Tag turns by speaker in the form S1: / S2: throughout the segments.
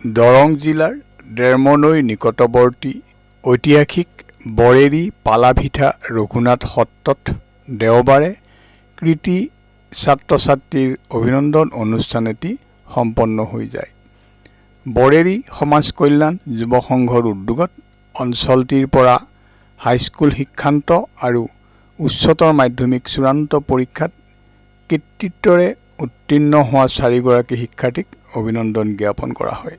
S1: দৰং জিলাৰ দেৰমনৈৰ নিকটৱৰ্তী ঐতিহাসিক বৰেৰী পালাভিঠা ৰঘুনাথ সত্ৰত দেওবাৰে কৃতী ছাত্ৰ-ছাত্ৰীৰ অভিনন্দন অনুষ্ঠান এটি সম্পন্ন হৈ যায়। বৰেৰী সমাজ কল্যাণ যুৱ সংঘৰ উদ্যোগত অঞ্চলটিৰ পৰা হাইস্কুল শিক্ষান্ত আৰু উচ্চতৰ মাধ্যমিক চূড়ান্ত পৰীক্ষাত কৃতিত্বৰে উত্তীৰ্ণ হোৱা চাৰিগৰাকী শিক্ষাৰ্থীক অভিনন্দন জ্ঞাপন কৰা হয়।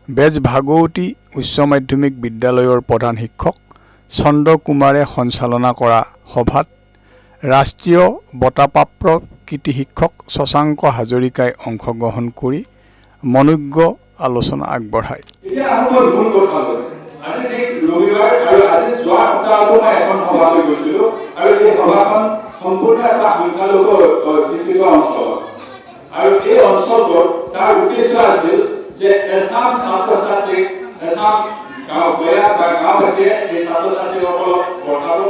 S1: বেজ ভাগৱতী উচ্চ মাধ্যমিক বিদ্যালয়ৰ প্ৰধান শিক্ষক চন্দ্ৰ কুমাৰে সঞ্চালনা কৰা সভাত ৰাষ্ট্ৰীয় বঁটাপ্ৰাপ্ত কৃতী শিক্ষক শশাংক হাজৰিকাই অংশগ্ৰহণ কৰি মনোজ্ঞ আলোচনা আগবঢ়ায়।
S2: এতিয়া আহোঁ মই মূল কথালৈ। আজি ঠিক ৰবিবাৰ আৰু আজি যোৱা সপ্তাহতো মই এখন সভালৈ গৈছিলো আৰু এই সভাখন সম্পূৰ্ণ এটা সংখ্যালঘু অধ্যুষিত অঞ্চলত আৰু এই অঞ্চলটোত তাৰ উদ্দেশ্য আছিল যে এচাম ছাত্ৰ ছাত্ৰীক, এচাম গাঁও গঞা বা গাঁওবাসীয়ে এই ছাত্ৰ ছাত্ৰীসকলক পঢ়াব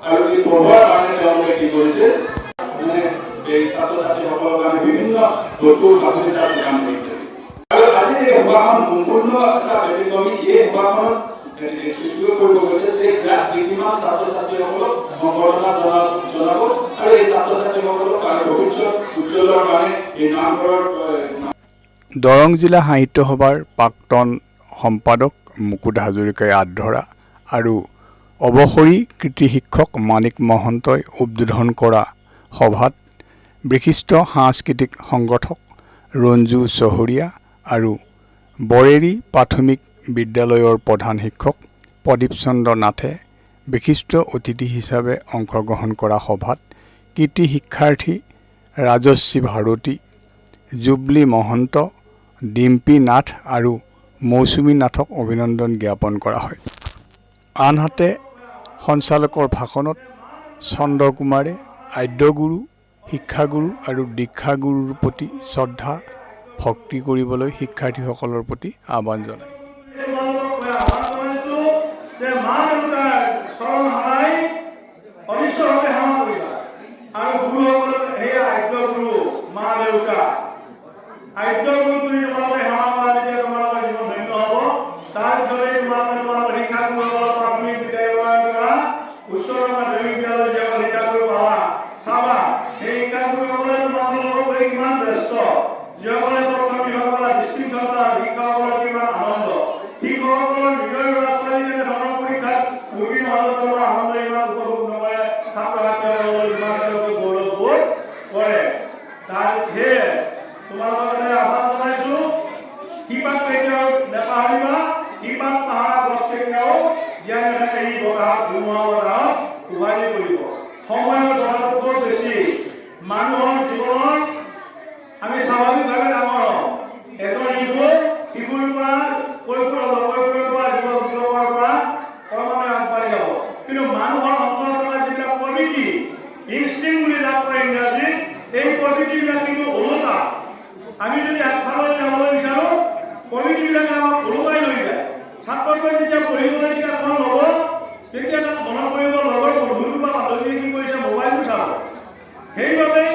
S2: আৰু এই পঢ়োৱাৰ কাৰণে তেওঁলোকে কি কৰিছিল, মানে এই ছাত্ৰ ছাত্ৰীসকলৰ কাৰণে বিভিন্ন বস্তু সামগ্ৰী তাত যোগান ধৰিছিল। আৰু আজি এই সভাখন সম্পূৰ্ণ এটা ব্যতিক্ৰমী। এই সভাখনত এইটোৱে কৰিব গৈছে যে ইয়াত কৃতিমান ছাত্ৰ ছাত্ৰীসকলক সম্বৰ্ধনা জনাব আৰু এই ছাত্ৰ ছাত্ৰীসকলক আৰু ভৱিষ্যত উজ্জ্বলৰ কাৰণে এই নামঘৰৰ
S1: দৰং জিলা সাহিত্য সভাৰ প্ৰাক্তন সম্পাদক মুকুট হাজৰিকাই আঁত ধৰা আৰু অৱসৰী কৃতী শিক্ষক মাণিক মহন্তই উদ্বোধন কৰা সভাত বিশিষ্ট সাংস্কৃতিক সংগঠক ৰঞ্জু চহৰীয়া আৰু বৰেৰী প্ৰাথমিক বিদ্যালয়ৰ প্ৰধান শিক্ষক প্ৰদীপ চন্দ্ৰ নাথে বিশিষ্ট অতিথি হিচাপে অংশগ্ৰহণ কৰা সভাত কৃতী শিক্ষাৰ্থী ৰাজশ্ৰী ভাৰতী, জুবলি মহন্ত, ডিম্পী নাথ আৰু মৌচুমী নাথক অভিনন্দন জ্ঞাপন কৰা হয়। আনহাতে সঞ্চালকৰ ভাষণত চন্দ্ৰ কুমাৰে আদ্যগুৰু, শিক্ষাগুৰু আৰু দীক্ষাগুৰুৰ প্ৰতি শ্ৰদ্ধা ভক্তি কৰিবলৈ শিক্ষাৰ্থীসকলৰ প্ৰতি আহ্বান জনায়।
S3: তোমালোকক মই আহ্বান জনাইছো যে মা দেউতাৰ চৰণ সদায় অদৃশ্যভাৱে সেৱা কৰিবা আৰু গুৰুসকলক, সেই আদ্য গুৰু মা দেউতা, আদ্য গুৰুক যদি তোমালোকে সেৱা কৰা, তেতিয়া তোমালোকৰ জীৱন ধন্য হ'ব। তাৰপিছতে তোমালোকে তোমালোকৰ শিক্ষাগুৰুসকলক, প্ৰাথমিক বিদ্যালয়ৰ পৰা উচ্চতৰ মাধ্যমিক বিদ্যালয়ৰ যিসকল শিক্ষাগুৰু পাবা, চাবা সেই শিক্ষাগুৰুসকলে তোমালোকৰ লৈ কিমান ব্যস্ত। যিসকলে প্ৰথম বিভাগ পালা, ডিষ্টিংশ্যন পালা, শিক্ষকসকলৰ কিমান আনন্দ। শিক্ষকসকলৰ নিজৰ ল'ৰা ছোৱালী তেনেধৰণৰ পৰীক্ষাত উত্তীৰ্ণ হ'লে তেওঁলোকৰ আনন্দ ইমান উপভোগ নকৰে ছাত্ৰ ছাত্ৰীসকলৰ যিমান তেওঁলোকে গৌৰৱবোধ কৰে। তাৰ সেয়ে তোমালোকৰ কাৰণে আহ্বান জনাইছো, শিপাক কেতিয়াও নেপাহৰিবা। শিপাক পাহৰা গছ কেতিয়াও জীয়াই নাথাকে। সি বতাহত, ধুমুহা বতাহত উভালি পৰিব। সময়ৰ বতাহটো খুব বেছি। মানুহৰ জীৱনত আমি স্বাভাৱিকভাৱে ডাঙৰ হওঁ। এজন শিশু, শিশুৰ পৰা কৈশোৰ হ'ব, কৈশোৰৰ পৰা যুৱক, যুৱকৰ পৰা ক্ৰমান্বয়ে আগবাঢ়ি যাব। কিন্তু মানুহৰ অন্তৰত থকা যিবিলাক প্ৰবৃত্তি, ইনষ্টিংক্ট বুলি যাক কয় ইংৰাজীত, এই প্ৰবৃত্তিবিলাক কিন্তু ওলোটা। আমি যদি আগফাললৈ যাবলৈ বিচাৰোঁ, প্ৰবৃত্তিবিলাকে আমাক ওলোটাই লৈ যায়। ছাত্ৰটোৱে যেতিয়া পঢ়িবলৈ কিতাপখন ল'ব, তেতিয়া তাক মনত পৰিব লগৰ বন্ধুটো বা বান্ধৱীয়ে কি কৰিছে, মোবাইলটো চাব। সেইবাবেই